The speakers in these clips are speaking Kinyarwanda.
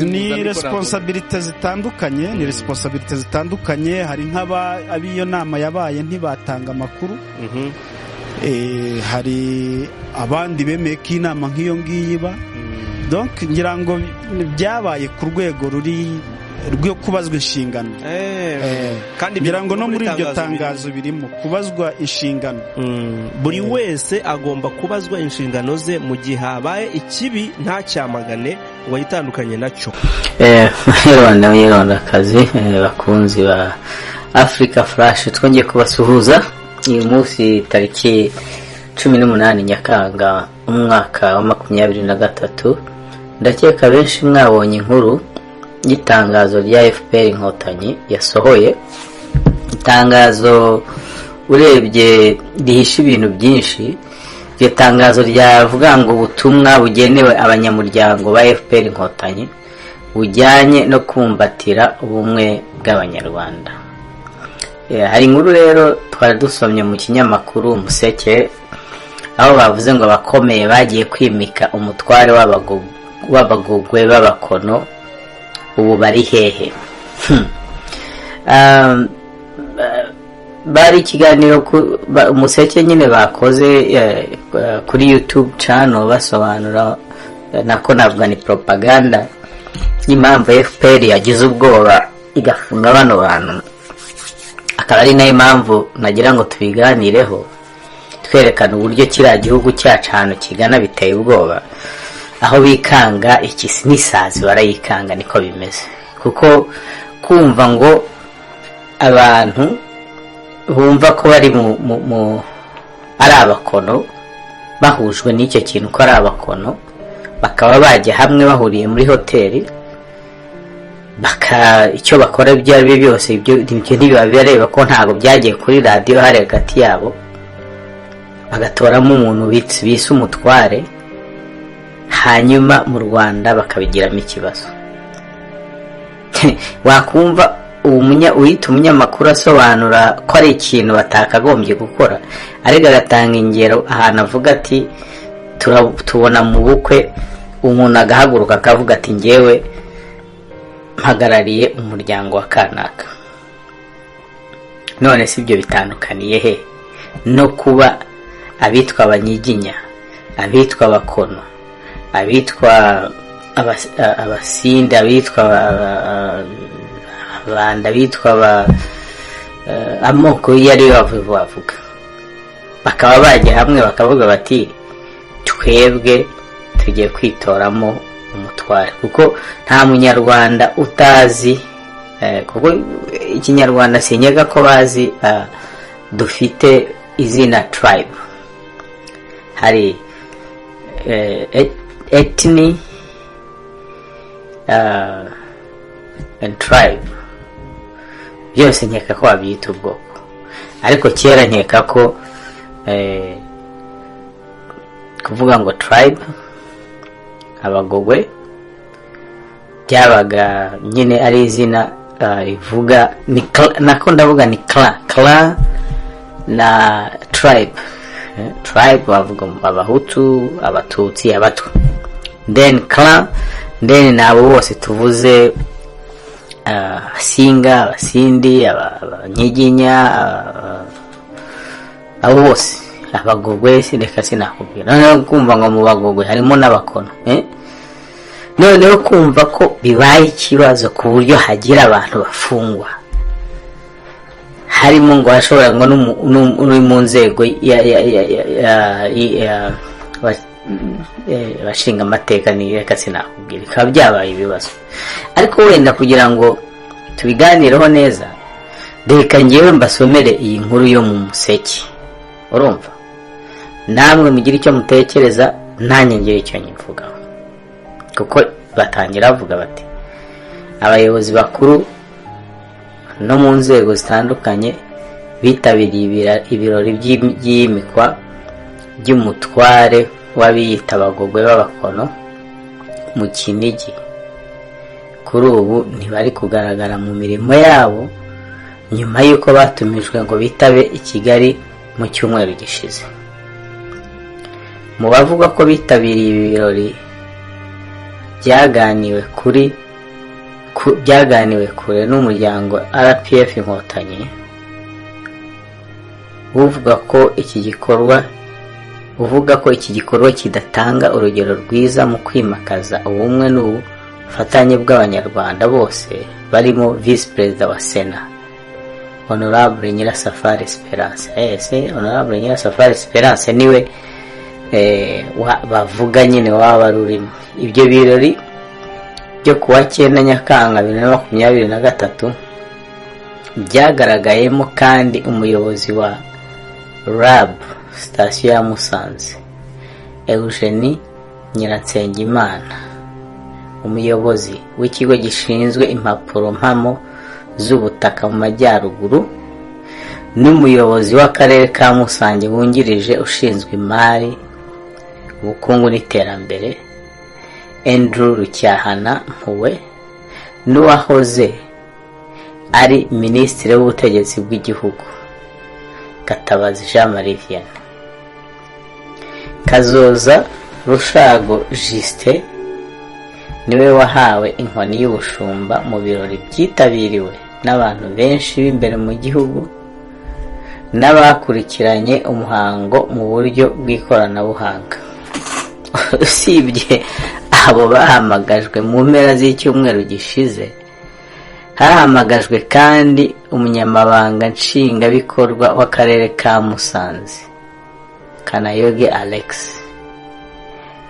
Ni responsabilité zitandukanye, ni responsabilité zitandukanye. Hari nk'aba ab'iyo nama yabaye ntibatanga amakuru. Hari abandi bemeye ko inama nk'iyo ngiyo iba. Donc ngira ngo byabaye ku rwego ruri rwo kubazwa inshingano. Kandi ngira ngo no muri iryo tangazo birimo kubazwa inshingano. Buri wese agomba kubazwa inshingano ze mu gihe habaye ikibi ntacyamagane ngo yitandukanye nacyo. Banyarwanda, banyarwandakazi, bakunzi ba Africa Flash, twongeye kubasuhuza uyu munsi tariki 18 Nyakanga, umwaka wa 2023. Ndakeka benshi mwabonye inkuru y'itangazo rya FPR Inkotanyi yasohoye, itangazo urebye rihishe ibintu byinshi. Iryo tangazo ryavuga ngo ubutumwa bugenewe abanyamuryango ba FPR Inkotanyi bujyanye no kumbatira ubumwe bw'Abanyarwanda. Hari inkuru rero twari dusomye mu kinyamakuru Umuseke, aho bavuze ngo abakomeye bagiye kwimika umutware w'Abagogwe b'Abakono ubu bari hehe? Bari ikiganiro Umuseke nyine bakoze kuri YouTube channel, basobanura, nako navuga ni propaganda, y'impamvu FPR yagize ubwoba igafunga bano bantu, akaba ari nayo mpamvu nagira ngo tubiganireho, twerekana uburyo kiriya gihugu cyacu ahantu kigana biteye ubwoba, aho bikanga iki n'isazi barayikanga. Niko bimeze, kuko kumva ngo abantu bumva ko bari mu ari Abakono, bahujwe n'icyo kintu ko ari Abakono, bakaba bajya hamwe bahuriye muri hoteli, baka icyo bakora ibyo ari byo byose, ibyo ntibiba bireba ko ntabwo byagiye kuri radiyo, hari hagati yabo bagatoramo umuntu bise umutware, hanyuma mu Rwanda bakabigiramo ikibazo. Wakumva uwita umunyamakuru asobanura ko ari ikintu batakagombye gukora, ariko agatanga ingero ahantu avuga ati tubona mu bukwe umuntu agahaguruka akavuga ati ngewe mpagarariye umuryango wa kanaka. None si ibyo bitandukaniye he no kuba abitwa Abanyiginya, abitwa Abakono, abitwa Abasindi, abitwa Abanda, abitwa amoko iyo ariyo bavuga, bakaba bajya hamwe bakavuga bati twebwe tugiye kwitoramo umutware? Kuko nta Munyarwanda utazi, kuko Ikinyarwanda sinyega ko bazi, dufite izina tribe, hari ethnic and tribe, byose nkeka ko babyita ubwoko. Ariko kera nkeka ko kuvuga ngo tribe Abagogwe byabaga nyine ari izina rivuga ni nako ndavuga ni clan na tribe. Tribe bavuga Abahutu, Abatutsi, Abatwa, then clan, then ni abo bose tuvuze, Abasinga, Abasindi, Abanyiginya, abo bose, Abagogwe, reka sinakubwira. Noneho kumva ngo mu Bagogwe harimo n'Abakono, eh? Noneho kumva ko bibaye ikibazo ku buryo hagira abantu bafungwa, harimo ngo hashobora ngo n'uri mu nzego ya bashinga amateka, ni reka sinakubwira, bikaba byabaye ibibazo. Ariko wenda kugira ngo tubiganireho neza, reka ngewe mbasomere iyi nkuru yo mu Museke, urumva namwe mugire icyo mutekereza, nanjye ngire icyo nyivugaho. Kuko batangira bavuga bati abayobozi bakuru no mu nzego zitandukanye bitabiriye ibirori by'iyimikwa by'umutware w'abiyita Abagogwe b'Abakono mu Kinigi, kuri ubu ntibari kugaragara mu mirimo yabo nyuma y'uko batumijwe ngo bitabe i Kigali mu cyumweru gishize. Mu bavuga ko bitabiriye ibi birori byaganiwe kuri Byaganiwe kure n'umuryango RPF Inkotanyi, uvuga ko iki gikorwa kidatanga urugero rwiza mu kwimakaza ubumwe n'ubufatanye bw'Abanyarwanda bose, barimo Visi Perezida wa Sena, Honorable Nyirasafari Esperance. Ese Honorable Nyirasafari Esperance niwe bavuga nyine waba wari urimo? Ibyo birori byo kuwa 9 Nyakanga 2023 byagaragayemo kandi umuyobozi wa RAB sitasiyo ya Musanze, Eugenie Nyiransengimana, umuyobozi w'ikigo gishinzwe impapuro mpamo z'ubutaka mu Majyaruguru, n'umuyobozi w'akarere ka Musanze wungirije ushinzwe imari, ubukungu n'iterambere, Andrew Rucyahana Mpuwe, n'uwahoze ari Minisitiri w'Ubutegetsi bw'Igihugu, Gatabazi Jean Marie Vianney. Kazoza Rushago Justin niwe wahawe inkoni y'ubushumba mu birori byitabiriwe n'abantu benshi b'imbere mu gihugu n'abakurikiranye umuhango mu buryo bw'ikoranabuhanga. Usibye abo bahamagajwe mu mpera z'icyumweru gishize, hahamagajwe kandi umunyamabanga nshingwabikorwa w'akarere ka Musanze, Kanayoge Alex,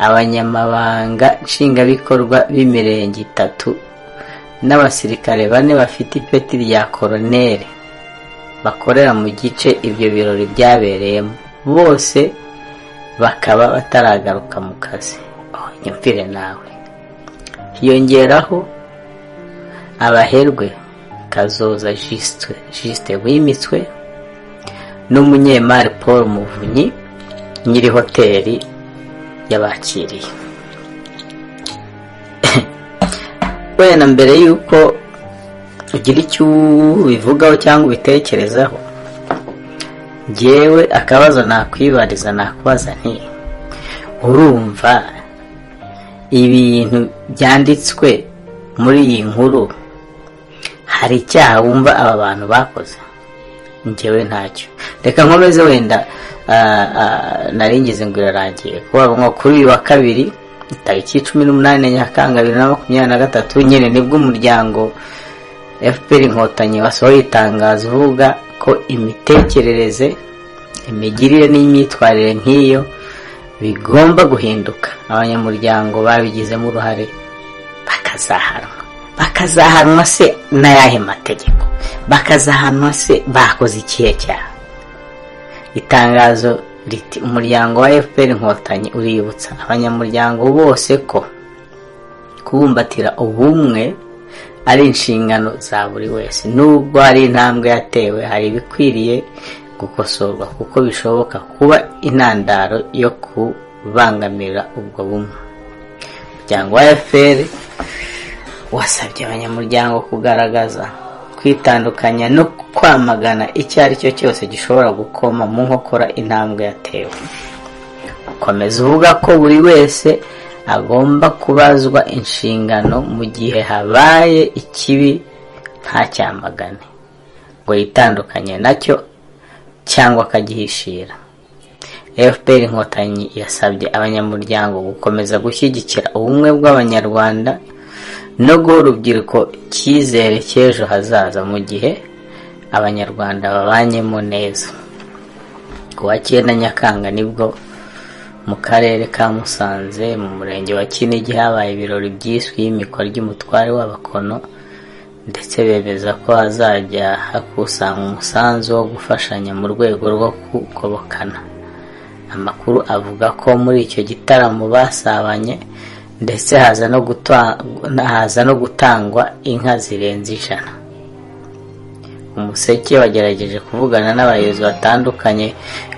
abanyamabanga nshingwabikorwa b'imirenge itatu n'abasirikare bane bafite ipeti rya koroneri bakorera mu gice ibyo birori byabereyemo, bose bakaba bataragaruka mu kazi. Oh, nyumvire nawe! Hiyongeraho abaherwe Kazoza Justin wimitswe n'umunyemari Paul Muvunyi, nyiri hoteli yabakiriye. Wenda mbere y'uko ugira icyo ubivugaho cyangwa ubitekerezaho, ngewe akabazo nakwibariza, nakubaza nti: urumva ibintu byanditswe muri iyi nkuru hari icyaha wumva aba bantu bakoze? Njyewe ntacyo. Reka nkomeze. Wenda nari ngize ngo irarangiye kuba nko kuri uyu wa kabiri, tariki 18 Nyakanga 2023 nyine, nibwo umuryango FPR Inkotanyi wasohoye itangazo uvuga ko imitekerereze, imigirire n'imyitwarire nk'iyo bigomba guhinduka, abanyamuryango babigizemo uruhare bakazahanwa. Bakazahanwa se n'ayahe mategeko? Bakazahanwa se bakoze ikihe cyaha? Itangazo riti: "Umuryango wa FPR Inkotanyi uributsa abanyamuryango bose ko kubumbatira ubumwe ari inshingano za buri wese. Nubwo hari intambwe yatewe, hari ibikwiriye gukosorwa kuko bishoboka kuba intandaro yo kubangamira ubwo bumwe." Umuryango wa FPR wasabye abanyamuryango kugaragaza kwitandukanya no kwamagana icyo ari cyo cyose gishobora gukoma mu nkokora intambwe yatewe. Ukomeza uvuga ko buri wese agomba kubazwa inshingano mu gihe habaye ikibi ntacyamagane, ngo yitandukanye nacyo cyangwa akagihishira. FPR Inkotanyi yasabye abanyamuryango gukomeza gushyigikira ubumwe bw'Abanyarwanda no guha urubyiruko icyizere cy'ejo hazaza mu gihe Abanyarwanda babanyemo neza. Ku wa 9 Nyakanga nibwo mu karere ka Musanze, mu murenge wa Kinigi, habaye ibirori byiswe iyimikwa ry'umutware w'Abakono, ndetse bemeza ko hazajya hakusanywa umusanzu wo gufashanya mu rwego rwo kugobokana. Amakuru avuga ko muri icyo gitaramo basabanye, ndetse haza no gutangwa inka zirenze 100. Umuseke wagerageje kuvugana n'abayobozi batandukanye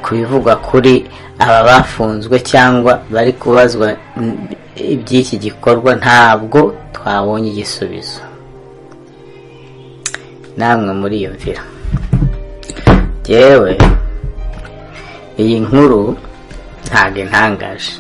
ku bivugwa kuri aba bafunzwe cyangwa bari kubazwa iby'iki gikorwa, ntabwo twabonye igisubizo. Namwe muriyumvira. Yewe, iyi nkuru ntabwo intangaje,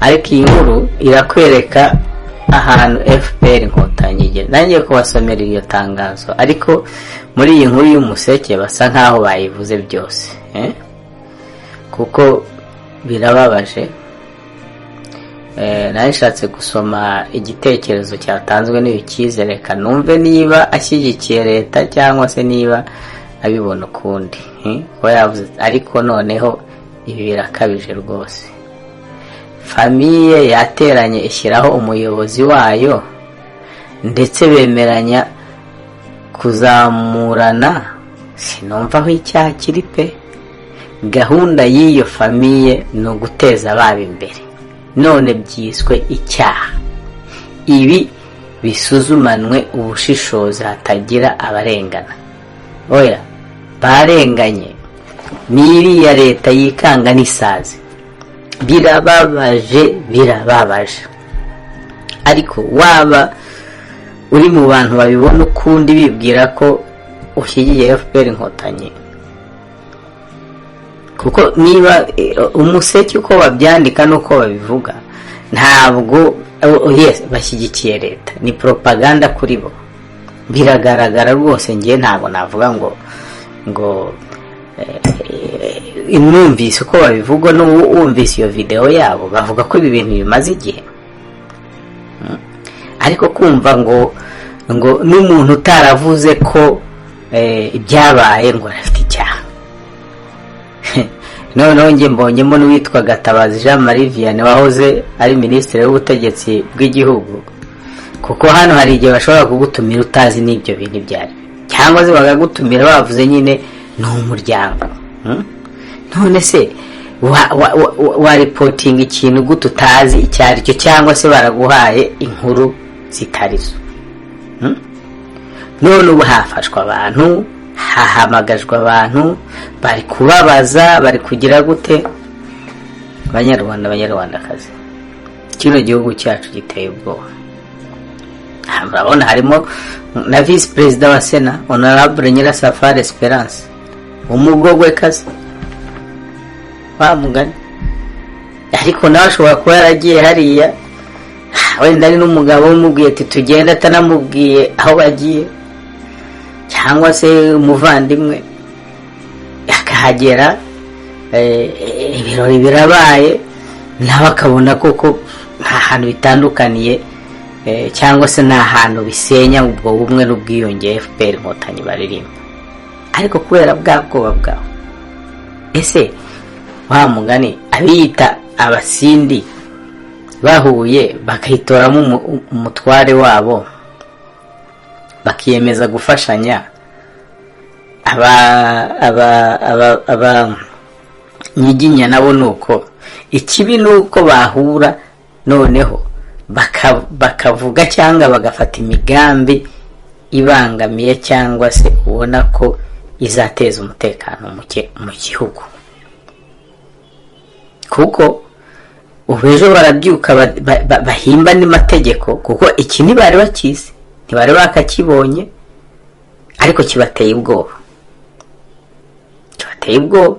ariko iyi nkuru irakwereka Ahantu FPR Inkotanyi igeze, nanjye kubasomera iryo tangazo, ariko muri iyi nkuru y'Umuseke basa nkaho bayivuze byose, kuko birababaje. Nashatse gusoma igitekerezo cyatanzwe n'uyu Cyizere, numve niba ashyigikiye leta cyangwa se niba abibona ukundi, kuba yavuze. Ariko noneho ibi birakabije rwose. Famille yateranye ishyiraho umuyobozi wayo, ndetse bemeranya kuzamurana. Sinumva aho icyaha kiri pe. Gahunda y'iyo famille ni uguteza ababo imbere, none byiswe icyaha. Ibi bisuzumanwe ubushishozi hatagira abarengana. Oya, barenganye n'iriya leta yikanga n'isazi. Birababaje, birababaje. Ariko waba uri mu bantu babibona ukundi, bibwira ko ushyigikiye FPR Inkotanyi, kuko niba Umuseke uko babyandika n'uko babivuga, ntabwo, yes, bashyigikiye leta, ni propaganda kuri bo, biragaragara rwose. Ngewe ntabwo navuga ngo numvise uko babivuga n'uwumvise iyo videwo yabo, bavuga ko ibi bintu bimaze igihe. Ariko kumva ngo n'umuntu utaravuze ko ibyabaye ngo arafite icyaha. Noneho njye mbonyemo n'uwitwa Gatabazi Jean Marie Vianney, wahoze ari minisitiri w'ubutegetsi bw'igihugu, kuko hano hari igihe bashobora kugutumira utazi n'ibyo bintu ibyo ari, cyangwa se bakagutumira bavuze nyine ni umuryango. None se wareportinga ikintu gute utazi icyo ari cyo, cyangwa se baraguhaye inkuru zitari zo? None ubu hafashwe abantu, hahamagajwe abantu, bari kubabaza, bari kugira gute? Banyarwanda, Banyarwandakazi, kino gihugu cyacu giteye ubwoba. Murabona harimo na visi perezida wa Sena, Honorable Nyirasafari Esperance, umugogwekazi wa mugani, ariko nawe ashobora kuba yaragiye hariya wenda ari n'umugabo umubwiye ati tugende, atanamubwiye aho bagiye, cyangwa se umuvandimwe, akahagera ibirori birabaye, nawe akabona koko nta hantu bitandukaniye, cyangwa se nta hantu bisenya ubwo bumwe n'ubwiyunge FPR Inkotanyi baririmba, ariko kubera bwa bwoba bwawe. Ese wa mugani, abiyita Abasindi bahuye bakahitoramo umutware wabo, bakiyemeza gufashanya, aba Nyiginya nabo ni uko. Ikibi ni uko bahura noneho bakavuga cyangwa bagafata imigambi ibangamiye, cyangwa se ubona ko izateza umutekano muke mu gihugu, kuko ubu ejo barabyuka bahimba andi mategeko, kuko iki ntibari bakizi, ntibari bakakibonye, ariko kibateye ubwoba, kibateye ubwoba,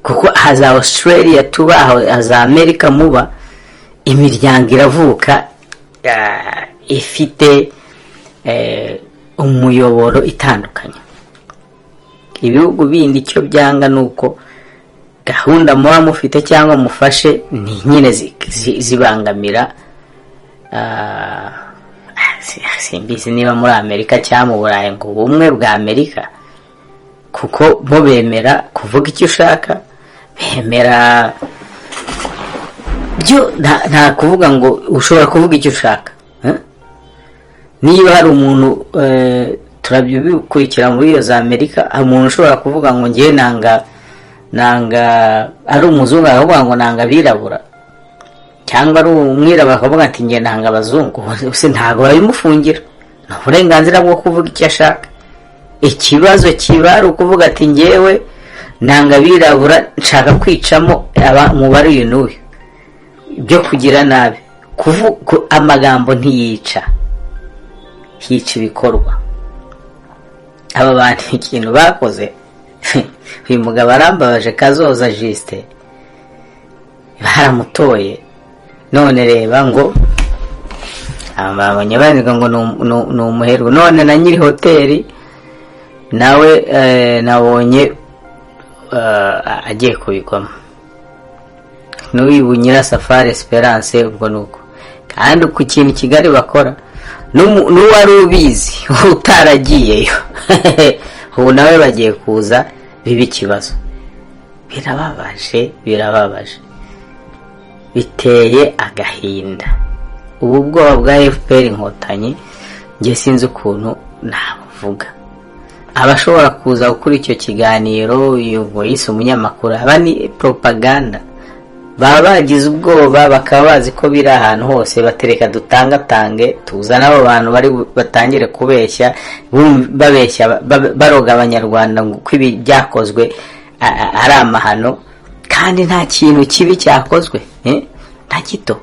kuko haza Australia tuba, haza Amerika muba, imiryango iravuka ifite umuyoboro itandukanye. Ibihugu bindi icyo byanga ni uko gahunda muba mufite cyangwa mufashe ni nyine zibangamira. Simbizi niba muri Amerika cyangwa mu Burayi ngo ubumwe bwa Amerika, kuko bo bemera kuvuga icyo ushaka, bemera byo nta kuvuga ngo ushobora kuvuga icyo ushaka. Niba hari umuntu, turabikurikira muri iyo za Amerika, hari umuntu ushobora kuvuga ngo ngewe nanga, ari umuzungu akavuga ngo nanga abirabura, cyangwa ari umwirabura akavuga ati ngewe nanga abazungu, se ntabwo babimufungira? Ni uburenganzira bwo kuvuga icyo ashaka. Ikibazo kiba ari ukuvuga ati ngewe nanga abirabura, nshaka kwicamo umubare uyu n'uyu, byo kugira nabi. Amagambo ntiyica, hica ibikorwa. Aba bantu ikintu bakoze, uyu mugabo arambabaje, Kazoza Justin, baramutoye, none reba ngo Babonye bandika ngo ni umuherwe. None na nyiri hoteli nawe nabonye agiye kubigwamo, n'uyu Nyirasafari Esperance. Ubwo ni uko. Kandi ku kintu Kigali bakora, n'uwari ubizi utaragiyeyo ubu nawe bagiye kuza biba ikibazo. Birababaje, birababaje, biteye agahinda. Ubu bwoba bwa FPR Inkotanyi njye sinzi ukuntu nabuvuga. Abashobora kuza gukora icyo kiganiro, uyu ngo yise umunyamakuru, aba ni propaganda. Baba bagize ubwoba, bakaba bazi ko biri ahantu hose, batereka dutangatange, tuzane abo bantu bari batangire kubeshya, babeshya, baroga Abanyarwanda ngo ko ibi byakozwe ari amahano, kandi nta kintu kibi cyakozwe, nta gito.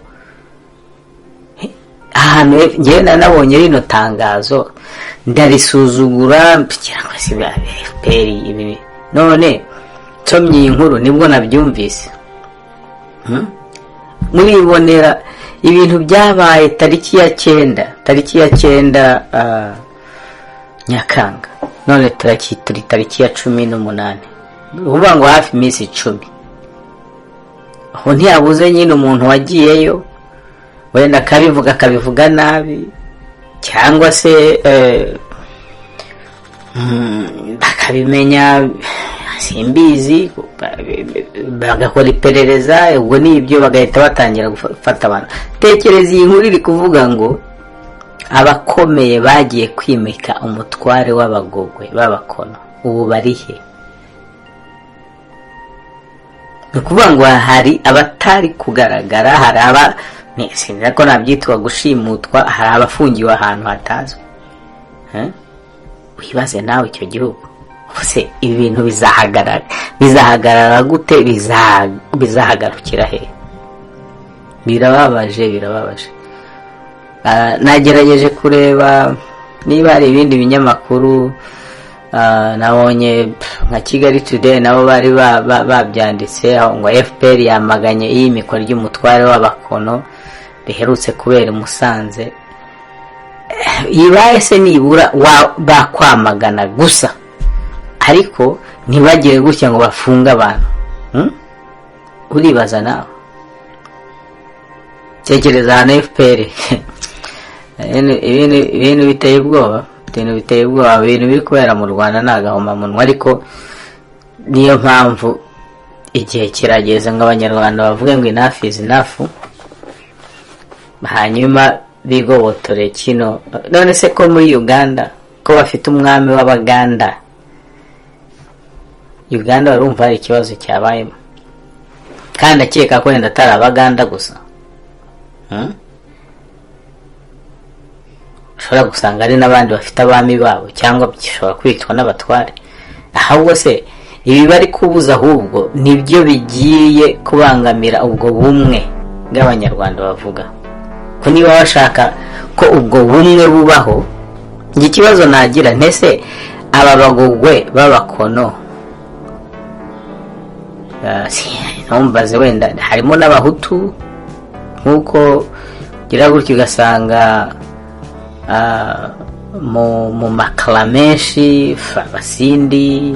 Ahantu ngewe nabonye rino tangazo ndarisuzugura, ngira ngo si bya FPR ibi. None nsomye iyi nkuru nibwo nabyumvise. Muribonera ibintu byabaye tariki ya 9, tariki ya 9 Nyakanga. None turi tariki ya 18, ni ukuvuga ngo hafi iminsi 10. Aho ntiyabuze nyine umuntu wagiyeyo, wenda akabivuga, akabivuga nabi, cyangwa se bakabimenya, simbizi, bagakora iperereza. Ubwo ni ibyo, bagahita batangira gufata abantu. Tekereza, iyi nkuru iri kuvuga ngo abakomeye bagiye kwimika umutware w'Abagogwe b'Abakono ubu bari he? Ni ukuvuga ngo hari abatari kugaragara, hari aba sinzi ko nabyitwa gushimutwa, hari abafungiwe ahantu hatazwi. Wibaze nawe icyo gihugu se, ibi bintu bizahagarara, bizahagarara gute? Bizahagarukira he? Birababaje, birababaje. Nagerageje kureba niba hari ibindi binyamakuru, nabonye nka Kigali Today nabo bari babyanditse aho ngo FPR yamaganye iyimikwa ry'umutware w'Abakono riherutse kubera i Musanze. Ibaye se nibura bakwamagana gusa, ariko ntibagire gutya ngo bafunge abantu. Uribaza nawe, tekereza ahantu FPR, ibintu biteye ubwoba, ibintu biteye ubwoba, ibintu biri kubera mu Rwanda ni agahomamunwa. Ariko niyo mpamvu igihe kirageze ngo Abanyarwanda bavuge ngo enough is enough, hanyuma bigobotore kino. None se ko muri Uganda ko bafite umwami w'Abaganda, Uganda barumva hari ikibazo cyabayemo? Kandi akeka ko wenda atari Abaganda gusa. Ushobora gusanga hari n'abandi bafite abami babo, cyangwa gishobora kwitwa n'abatware. Ahubwo se ibi bari kubuza, ahubwo nibyo bigiye kubangamira ubwo bumwe bw'Abanyarwanda bavuga ko niba bashaka ko ubwo bumwe bubaho. Njye ikibazo nagira, ntese aba Bagogwe b'Abakono, ntumbaze, wenda harimo n'Abahutu, nk'uko ugira gutyo ugasanga mu makara menshi Abasindi,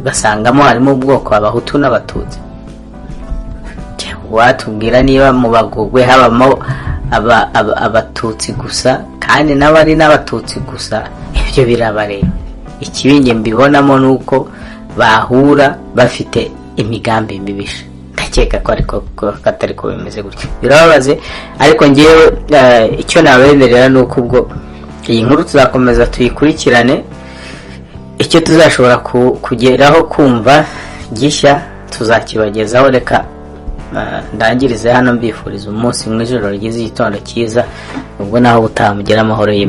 ugasangamo harimo ubwoko Abahutu n'Abatutsi. Watubwira niba mu Bagogwe habamo Abatutsi gusa, kandi n'abari n'Abatutsi gusa, ibyo birabareba. Ikibi njye mbibonamo ni uko bahura bafite imigambi mibisha. Ndakeka ko ariko ko atari ko bimeze gutyo. Birababaze, ariko ngewe icyo nabemerera ni uko ubwo iyi nkuru tuzakomeza tuyikurikirane. Icyo tuzashobora kugeraho kumva gishya tuzakibagezaho. Reka ndangirize hano, mbifuriza umunsi mwiza, ijoro ryiza, igitondo cyiza. Ubwo naho ubutaha, mugire amahoro y'Imana.